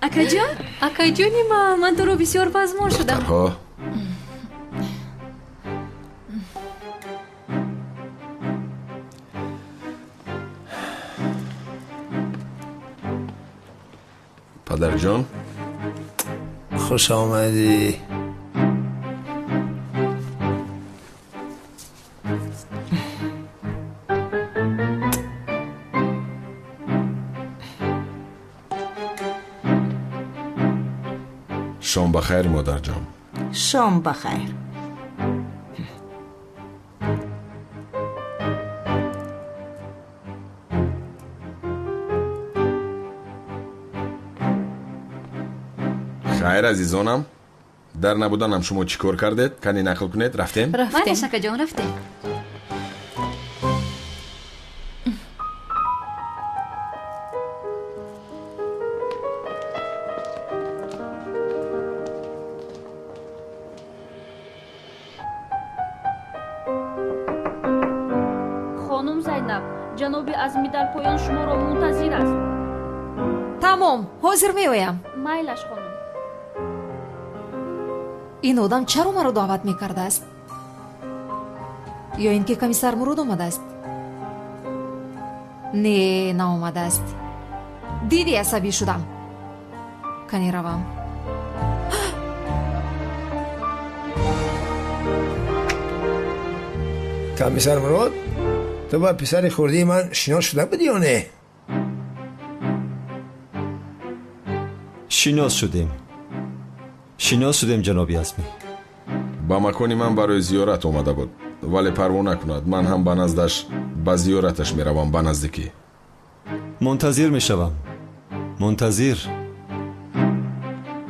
Акаҷон, акаҷони ман, ман туро бисёр пазмон шудам. Духтарҳо, падарҷон. Хуш омадӣ. Шом ба хайр, модарҷон. Шом ба хайр. Хайр, азизонам, дар набуданам шумо чӣ кор кардед? Кани нақл кунед. Рафтем? Рафтем, акаҷон, рафтем. Хонум Зайнаб, ҷаноби Азмӣ дар поён шуморо мунтазир аст. Тамом, ҳозир меоям. Майлаш, хонум. Ин одам чаро маро даъват мекардааст? Ё ин ки комиссар Муруд омадааст? Не, наомадааст. Диди, асабӣ шудам. Кани равам. Комиссар Муруд, ту ба писари хурдии ман шинос шуда будӣ ё не? Шинос шудем. Шинос шудем, ҷаноби Азмӣ. Ба макони ман барои зиёрат омада буд, вале парво накунад, ман ҳам ба наздаш ба зиёраташ меравам ба наздикӣ. Мунтазир мешавам, мунтазир.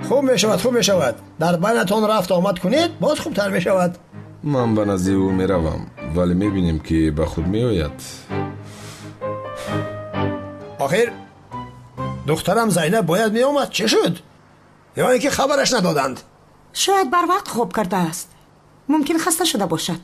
Хуб мешавад, хуб мешавад. Дар байнатон рафт омад кунед, боз хубтар мешавад. Ман ба назди ӯ меравам, вале мебинем, ки ба худ меояд. Охир духтарам Зайнаб бояд меомад. Чӣ шуд? Ё ин ки хабараш надоданд? Шояд барвақт хоб кардааст. Мумкин хаста шуда бошад.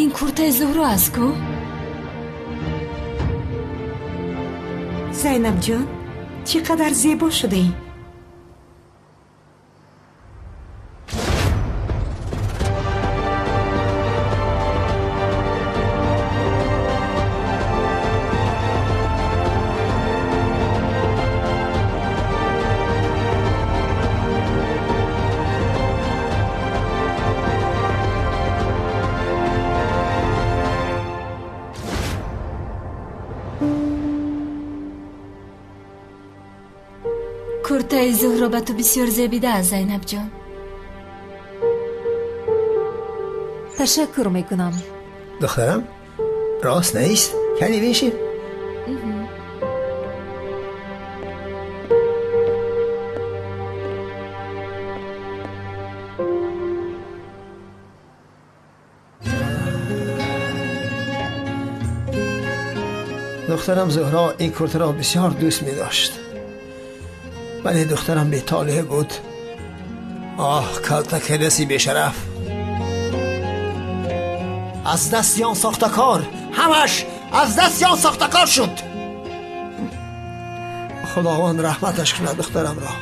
Ин куртаи Зуҳро аст ку? Зайнабҷон, чӣ қадар зебо шудаӣ! Куртаи Зуҳро ба ту бисёр зебида аст, Зайнабҷон. Ташаккур мекунам. Духтарам, рост нест? Кани бишин. Духтарам Зуҳро ин куртаро бисёр дӯст медошт. Вале духтарам бетолеъ буд. Оҳ, калтакеласи бешараф! Аз дасти он сохтакор, ҳамаш аз дасти он сохтакор шуд. Худованд раҳматаш кунад духтарамро.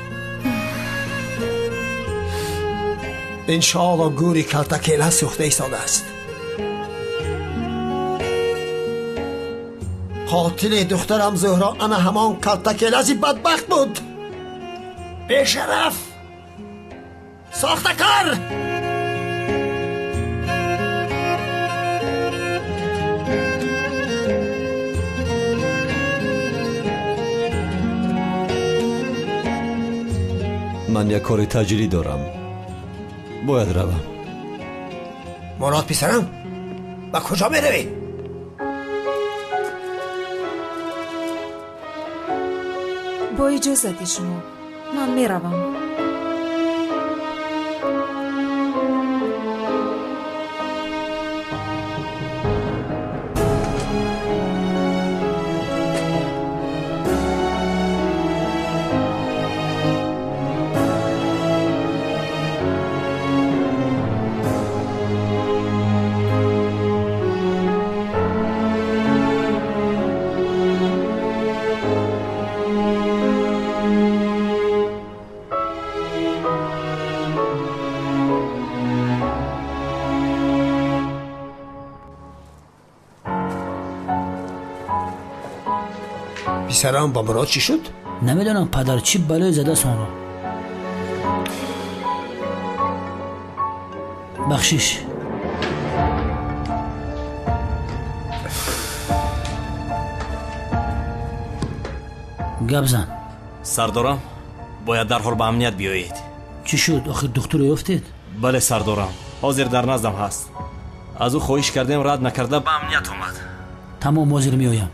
Иншоалло гӯри калтакелас сӯхта истодааст. Қотили духтарам Зуҳро ана ҳамон калтакеласи бадбахт буд. Бешараф! Сохтакор! Ман як кори таҷрӣ дорам. Бояд равам. Мурод писарам, ба куҷо меравӣ? Бо иҷозати шумо ман меравам. Писарам ба Мурод чӣ шуд? Намедонам падар, чӣ балое задааст онро. Бахшиш. Гап зан. Сардорам, бояд дарҳол ба амният биёед. Чӣ шуд? Охир духтуро ёфтед? Бале сардорам, ҳозир дар наздам ҳаст. Аз ӯ хоҳиш кардем, рад накарда ба амният омад. Тамом, ҳозир меоям.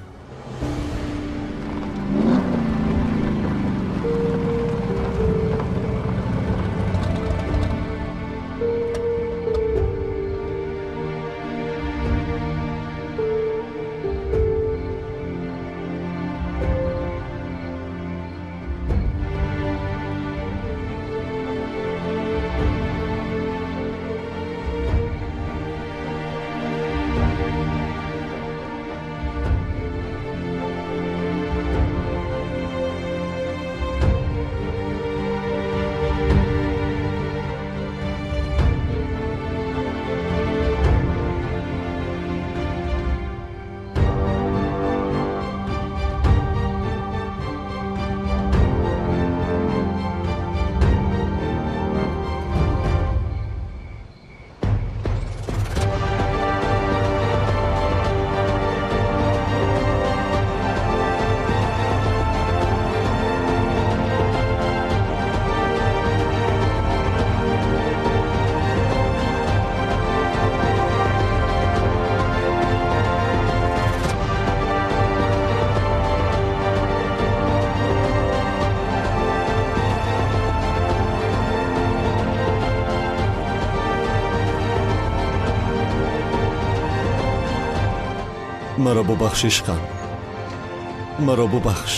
Маро бубахш, ишқам, маро бубахш.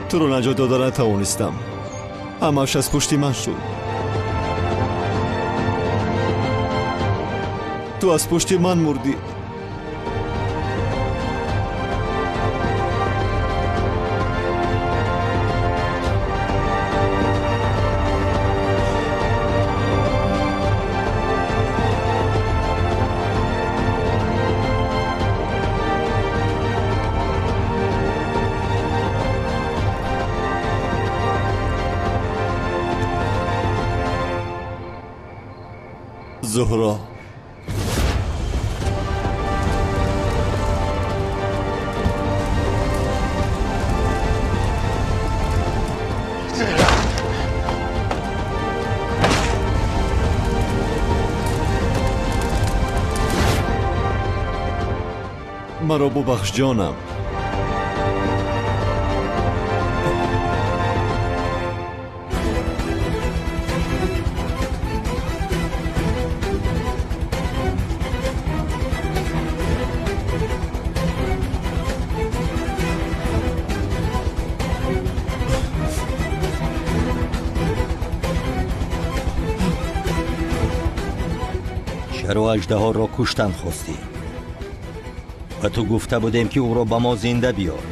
Туро наҷот дода натавонистам. Ҳамааш аз пушти ман шуд. Ту аз пушти ман мурдӣ. Зуҳро, маро бубахш, ҷонам. Чаро аждаҳоро куштан хостӣ? Ба ту гуфта будем, ки ӯро ба мо зинда биёр.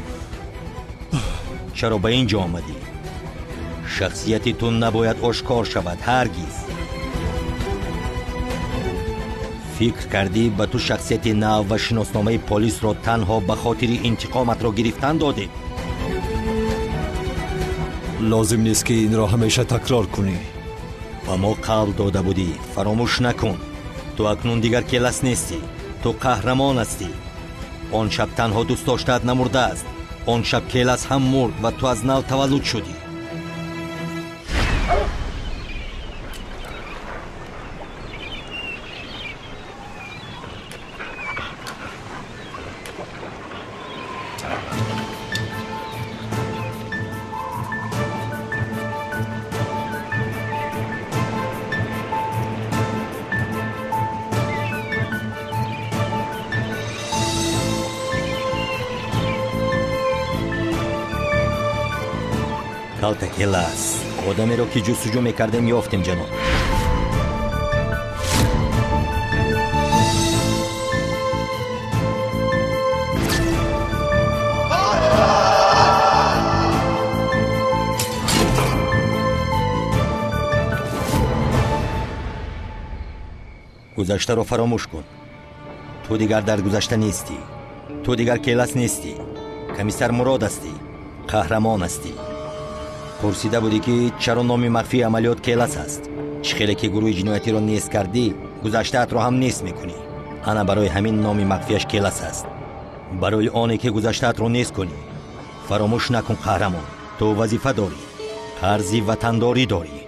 Чаро ба ин ҷо омадӣ? Шахсияти ту набояд ошкор шавад ҳаргиз. Фикр кардӣ, ба ту шахсияти нав ва шиносномаи полисро танҳо ба хотири интиқоматро гирифтан додем? Лозим нест, ки инро ҳамеша такрор кунӣ. Ба мо қавл дода будӣ, фаромӯш накун. Ту акнун дигар Келас нестӣ, ту қаҳрамон ҳастӣ. Он шаб танҳо дӯстдоштаат намурдааст, он шаб Келас ҳам мурд ва ту аз нав таваллуд шудӣ. Калта Келас, одамеро ки ҷустуҷӯ мекардем, ёфтем, ҷаноб. Гузаштаро фаромӯш кун. Ту дигар дар гузашта нестӣ. Ту дигар Келас нестӣ. Комиссар Мурод ҳастӣ, қаҳрамон ҳастӣ. Пурсида будӣ, ки чаро номи махфии амалиёт Келас аст. Чӣ хеле ки гурӯҳи ҷиноятиро нест кардӣ, гузаштаатро ҳам нест мекунӣ. Ана барои ҳамин номи махфияш Келас аст, барои оне ки гузаштаатро нест кунӣ. Фаромӯш накун, қаҳрамон, ту вазифа дорӣ, қарзи ватандорӣ дорӣ.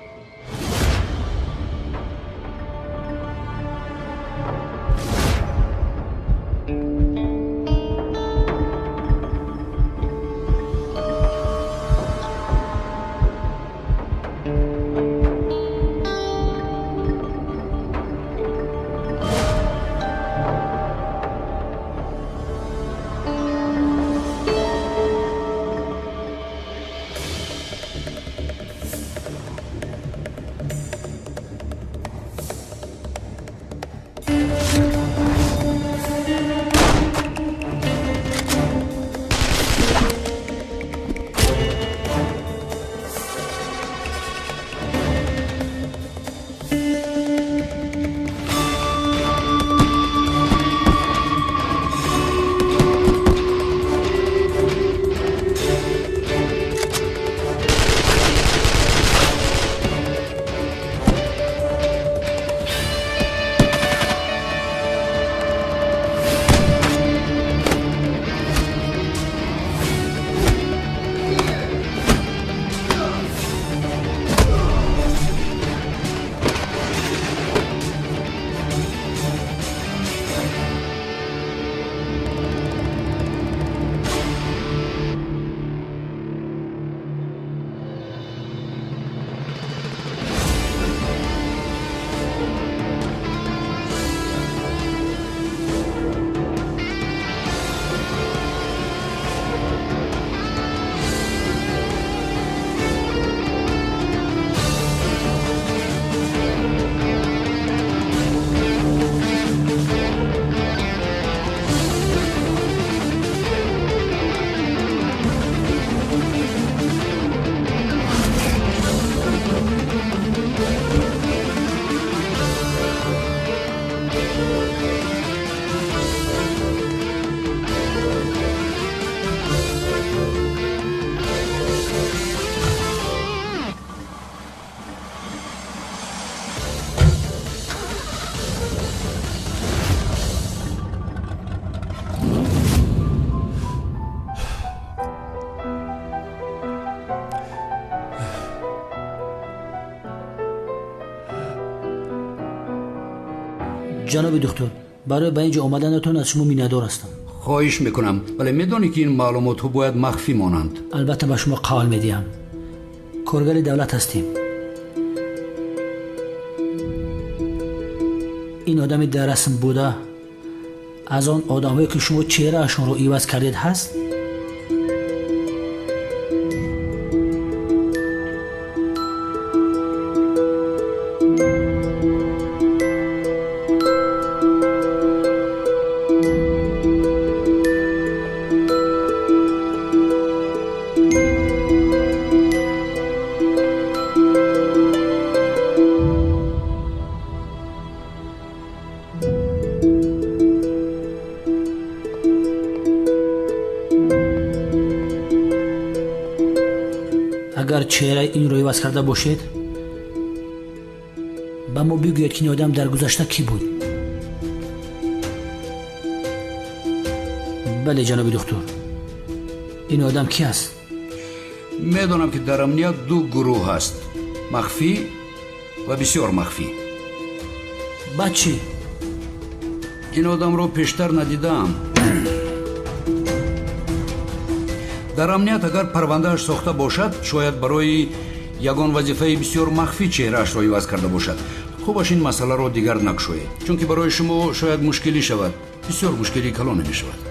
Ҷаноби духтур, барои ба ин ҷо омаданатон аз шумо миннатдор ҳастам. Хоҳиш мекунам, вале медонӣ, ки ин маълумотҳо бояд махфӣ монанд. Албатта, ба шумо қавл медиҳам. Коргари давлат ҳастем. Ин одами дар расм буда аз он одамҳое, ки шумо чеҳраашонро иваз кардед, ҳаст? Агар чеҳраи инро иваз карда бошед, ба мо бигӯед, ки ин одам дар гузашта кӣ буд. Бале, ҷаноби духтур, ин одам кӣ аст? Медонам, ки дар амният ду гурӯҳ ҳаст: махфӣ ва бисёр махфӣ. Баъд чӣ? Ин одамро пештар надидаам. Дар амният агар парвандааш сохта бошад, шояд барои ягон вазифаи бисёр махфӣ чеҳраашро иваз карда бошад. Хубаш ин масъаларо дигар накушоед, чунки барои шумо шояд мушкилӣ шавад, бисёр мушкилии калоне мешавад.